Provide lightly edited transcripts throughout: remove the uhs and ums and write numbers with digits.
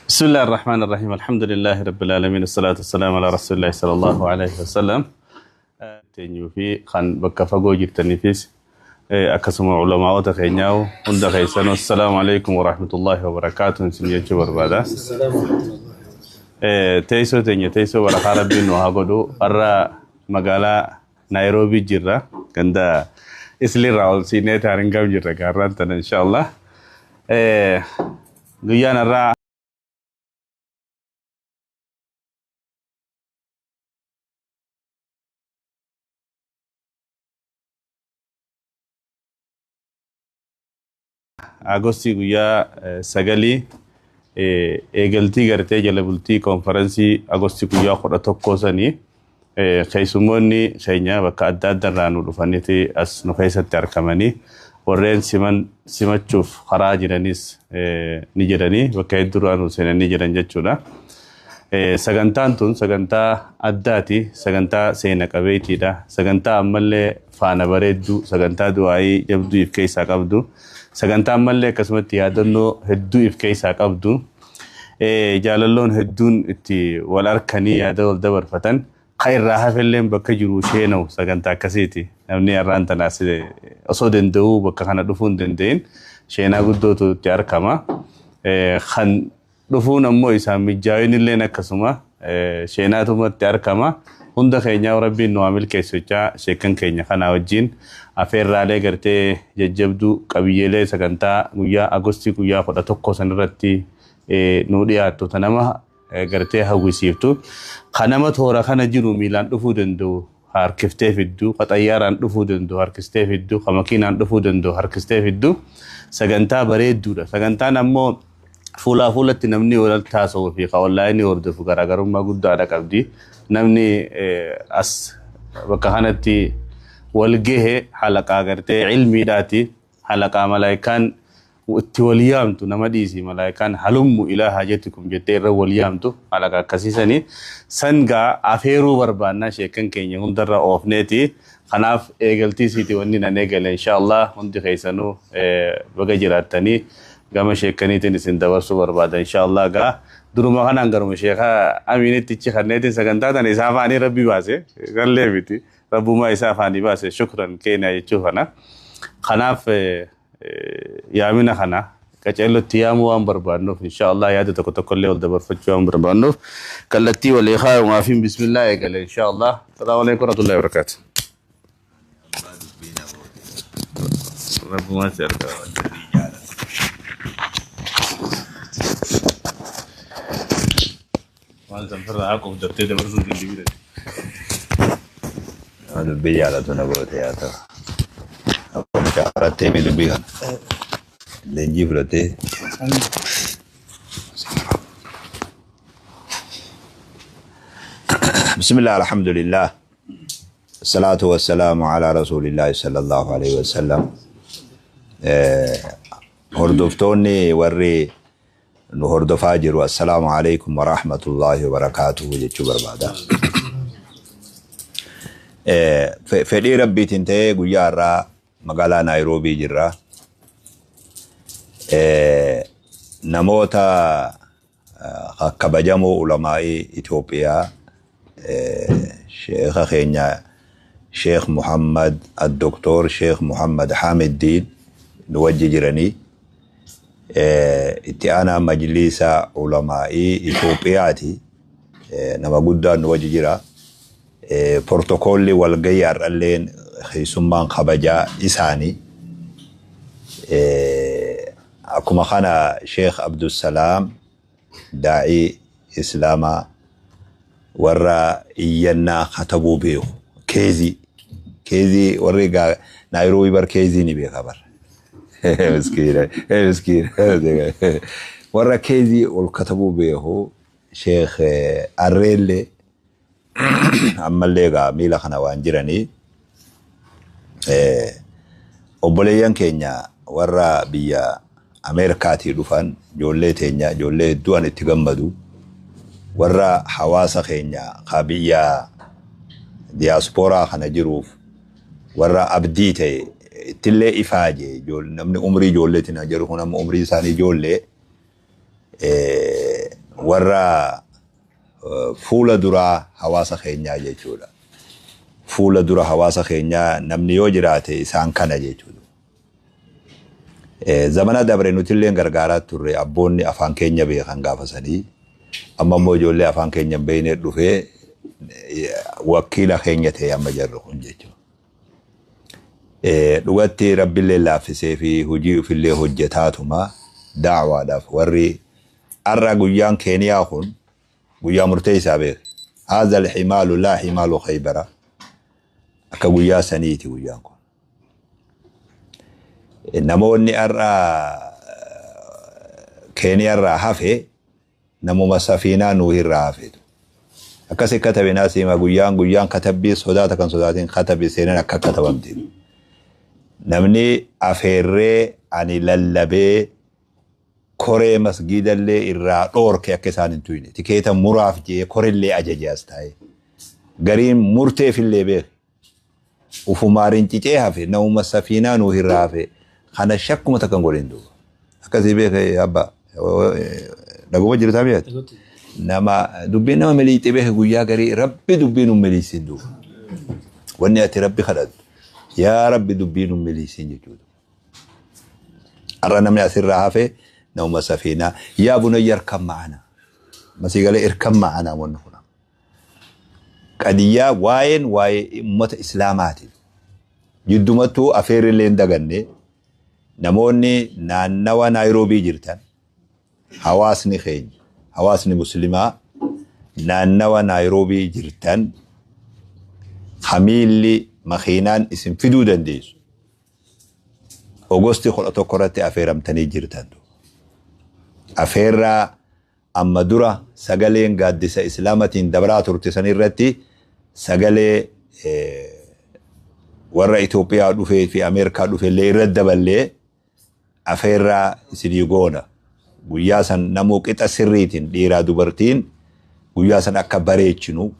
بسم الله الرحمن الرحيم الحمد لله رب العالمين الصلاة والسلام على رسول الله صلى الله عليه وسلم. Teenyuu fi kan bakka fagoo jirtaniifis akkasuma ulamaa'ota keenyaa hunda keessanuu assalaamu alaikum warahmatullahi wabarakaatuh isin jechuu barbaada. Teessoo teenya teessoo barakaa rabbiin nu haa godhu. Har'a magaalaa Naayiroobii jirra. Ganda Islirraa ol siinee Taaringam jirra gaarraan tana inshallah. Guyyaan har'aa Agostii guyyaa 9 eegaltii gartee jala bultii konferansii Agostii guyyaa 11 sanii keessummoonni keenya bakka adda adda irraa nu dhufaniiti as nu keessatti argamanii warreen siman simachuuf karaa jiranis ni jiranii bakka hedduu irraa nu seenanii jiran jechuudha. Sagantaan tun sagantaa addaati, sagantaa seena qabeettiidha, sagantaa ammallee faana bareedduu, sagantaa du'aayii jabduu if keessaa qabdu, sagantaa ammallee akkasumatti yaadannoo hedduu if keessaa qabdu, jaalalloon hedduun itti wal arkanii yaada wal dabarfatan, kan irraa hafelleen bakka jiru sheena'u sagantaa akkasiiti. Namni har'aan tanaas osoo danda'uu bakka kana dhufuu hin danda'in sheenaa guddootu itti argama. Kan dhufuun ammoo isaan mijjaa'in illeen akkasuma sheenaatumatti argama. Hunda keenyaa rabbiin nu haa milkeessu jechaa sheekan keenya kanaa wajjin afeerraalee gartee jajjabduu qabiyyeelee sagantaa guyyaa Agostii guyyaa 11 sanirratti nu dhiyaattu ta nama gartee hawwisiiftu kan nama toora kana jiru miilaan dhufuu danda'u harkiftee fiddu, ka xayyaaraan dhufuu danda'u harkistee fiddu, ka makiinaan dhufuu danda'u harkistee fiddu sagantaa bareedduudha. Sagantaan ammoo fuulaa fuulatti namni wal taasisuu fi ka onlaayinii hordofu garaagarummaa guddaadha qabdi. Namni as bakka kanatti wal gahe halaqaa gartee ilmiidhaati. Halaqaa malaayikaan itti wal yaamtu nama dhiisi malaayikaan halummu ilaa haajatikum jettee irra wal yaamtu halaqa akkasiisanii sangaa afeeruu barbaannaa sheekan keenya hundarra oofneeti. Kanaaf eegaltii siiti wanni nan eegale inshallah hundi keessanuu baga jiraattanii gama sheekaniitiin isin dabarsuu barbaada inshallah. Gaa duruma kanaan garuma sheeka Amiinitti ichi kanneetiin sagantaa tana isaa afaanii rabbi baase gallee miti rabbumaa isaa afaanii baase shukran keenya jechuu kana. Kanaaf yaamina kana qaceellotti yaamuu waan barbaannuuf inshallah yaada tokko tokko illee wal dabarfachuu waan barbaannuuf kallattii walii kaayumaafin bismillah eegale inshallah. Salaamu alaikum warahmatullahi wabarakatuh. Rabbumaa si argaa. Waan sanfarraa haquuf daftee dabarsuu dandeenyu. Dubbii jaalatu na goote yaa ta'u. Akkuma shaakarattee mi dubbii kana. Leenjii fudhattee. Bismillah, alhamdulillah. Salaatu wassalaamu ala rasuulillahi sallallahu alaihi wasallam. Hordoftoonni warri nu hordofaa jiru assalaamu alaikum wa rahmatullahi wa barakaatuhu jechuu barbaada. Fedhii rabbiitiin ta'ee guyyaa har'aa magaalaa Naayiroobii jirra. Namoota kabajamoo ulamaa'ii Itoophiyaa sheekha keenya Sheekh Muhammad Addoktor Sheekh Muhammad Hamiddiin nu wajji jiranii itti aanaa majliisa ulamaa'ii Itoophiyaati. Nama guddaan nu wajji jira. Portokoolli walgahii har'alleen keessummaan kabajaa isaanii. Akkuma kana Sheekh Abdusalaam daa'ii Islaamaa warra iyyannaa katabuu beeku. Keezii. Keezii warri Naayiroobii bar keezii ni beeka bar. Miskiina. Miskiina. Warra keezii ol katabuu beeku Sheekh Arreellee ammallee egaa miila kana waan jiranii obboleeyyan keenya warra biyya Ameerikaatii dhufan ijoollee teenya ijoollee hedduu an itti gammadu warra hawaasa keenya ka biyya diyaaspooraa kana jiruuf warra abdii ta'e ittillee ifaaje namni umrii ijoolleetiin jedhu kun amma umrii isaanii ijoollee. Warra fuula duraa hawaasa keenyaa jechuudha. Fuula dura hawaasa keenyaa namni yoo jiraate isaan kana jechuudha. Zamana dabre nutillee gargaaraa turre, abboonni afaan keenya beekan gaafasanii, amma immoo ijoollee afaan keenya hin beekne dhufee wakiila keenya ta'e amma jarri kun jechuudha. Dhugatti Rabbillee laaffisee fi hojii ofillee hojjetaatuma da'waadhaaf warri har'a guyyaan Keeniyaa kun guyyaa murteessaa beeke. هذا الحمال لا حمال خيبر akka guyyaa saniiti guyyaan kun. Namoonni har'a Keeniyaarraa hafe namuma safiinaa Nuuhirraa hafetu. Akkasi katabinaa siima guyyaan katabbii sodaata kan sodaatiin katabii seenan akka katabamti. Namni afeerree ani lallabee koree masgiidallee irraa dhoorke akka isaan hin tuyne. Tikeeta muraaf jee korellee ajaje as taa'e. Gariin murteefillee beeke. Ufumaa rincicee hafe, namuma safiinaa Nuuhirraa hafe. Kana shakkuma takkan godhin duuba. Akkasii beeke abba. Dhaguma jirtaa mi'aati? Nama dubbiin nama miliixee beeke guyyaa garii Rabbi dubbiin nun miliisin duuba. Wanni ati Rabbi kadhattu, yaa Rabbi dubbiin nun miliisin jechuudha. Har'a namni asirraa hafe namuma safiinaa يا بني اركب معنا. Masii galee اركب معنا wanni kun. Qadiyyaa waa'een waa'ee uummata Islaamaati. Jiddumattuu afeerrillee hin daganne, namoonni naannawa Naayiroobii jirtan, hawaasni keenya, hawaasni muslimaa naannawa Naayiroobii jirtan, hamiilli makiinaan isin fiduu dandeessu. Ogosti 11 irratti afeeramtanii jirtan. Afeerraa amma dura sagaleen gaaddisa Islaamatiin dabraa turte san irratti sagalee warra Itoophiyaa dhufee fi Ameerikaa dhufe illee irratti daballee afeerraa isinii goona. Guyyaa san namuu qixa sirriitiin dhiiraa dubartiin guyyaa san akka bareechinu,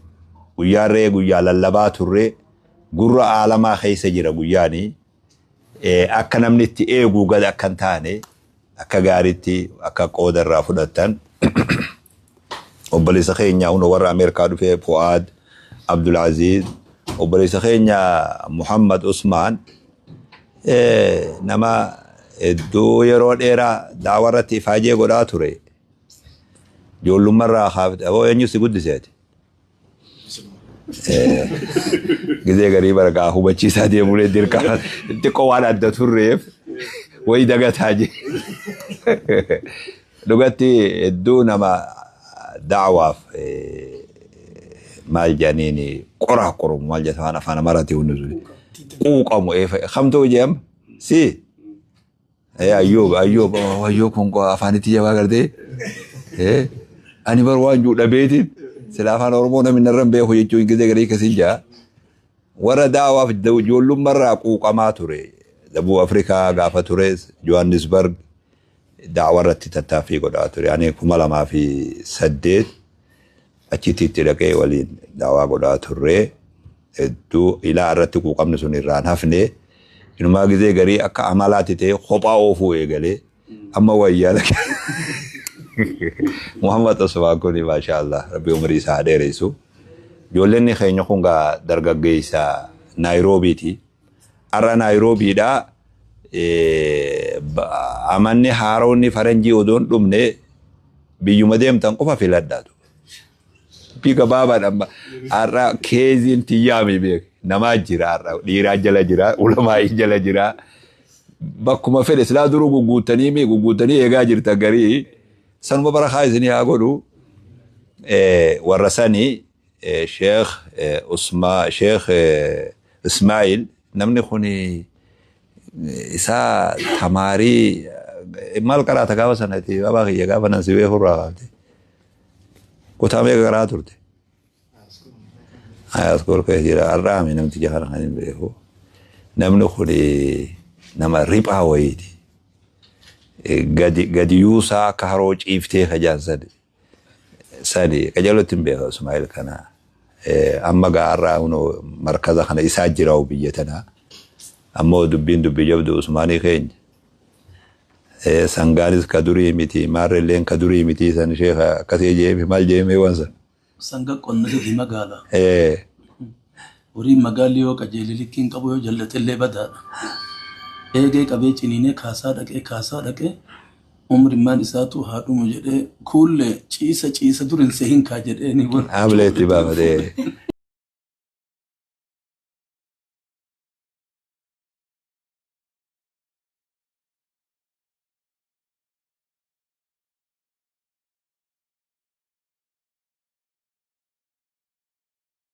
guyyaa ree guyyaa lallabaa turre gurra aalamaa keessa jira guyyaanii, akka namni itti eeguu gad akka hin taane, akka gaariitti akka qooda irraa fudhattan. Obboleessa keenya hunda warra Ameerikaa dhufee Fu'aad Abdulaziz, obboleessa keenya Muhammad Usmaan, nama hedduu yeroo dheeraa daawaa irratti ifaajee godhaa ture. Ijoollummarraa kaafte aboo eenyu si guddiseeti? Gizee garii baragaa hubachiisaa deemuulee dirqama xiqqoo waan adda turreef wayi dagataa jee. Dhugatti hedduu nama da'waaf maal jedhaniini qoraa qorumu, maal jedhan afaan Amaaraatii hundi sun quuqamu kamtuu jedhama si Ayyoob Ayyoob Ayyoob kun afaanitti jabaa gartee ani bar waan jiru dhabeetiin sila afaan Oromoo namni narra hin beeku jechuun gizee garii akkasiin jaa. Warra da'waaf ijoollummarraa quuqamaa ture. Dabuu Afrikaa gaafa tures Johannesburg da'wa irratti tattaaffii godhaa ture. Ani 2008 achitti itti dhaqee waliin da'waa godhaa turre. Hedduu ilaa irratti quuqamni sun irraan hafne. Inumaa gizee garii akka amalaatti ta'e kophaa oofuu eegalee amma wayyaa lake. Muhammad Usmaan kun maasha Allah, Rabbi umrii isaa dheeressu. Ijoolleen keenya kun gaa dargaggeessa Naayiroobiiti. Har'a Naayiroobiidhaa amanni haaronni faranjii odoon dhumne biyyuma deemtan qofa filadhaatu. Dubbii gabaabaadha amma har'a keeziin tiyyaami beek namaa jira, har'a dhiiraa jala jira, ulamaa'ii jala jira. Bakkuma fedhe silaa duruu gugguuttanii mi gugguuttanii eegaa jirtan, garii sanuma barakaa isinii haa godhu. Warra sanii Sheekh Usmaa, Sheekh Ismaa'il, namni kun isaa tamaarii maal qaraata gaafa sanatti babaa kiyya gaafa nan si beeku irraa kaafte. Kutaa meeqa qaraa turte? High school keessa jira. Har'aa mi namticha kana kan hin beeku. Namni kun nama riphaa wayiiti. Gadi gadi yuusaa akka haroo ciiftee kajaan sadi. Sadi qajeelootti hin beeku Ismaa'il kana. Amma gaa har'aa hunoo markaza kana isaa jira biyya tanaa. Ammoo dubbiin dubbii jabdu Usmaanii keenya. Sangaanis ka durii miti, maarrelleen ka durii miti, san sheekha akkasii jeeme maal jeemee waan san. Sanga qonna sirrii magaala. Horiin magaalli yoo qajeele likkiin qabu, yoo jallatellee badaadha. Eegee qabee ciniinee kaasaa dhaqee kaasaa dhaqee, umrimmaan isaatu haa dhumu jedhee, kuullee ciisa ciisa dur hin sehin kaa jedhee ni Haamlee itti baafatee.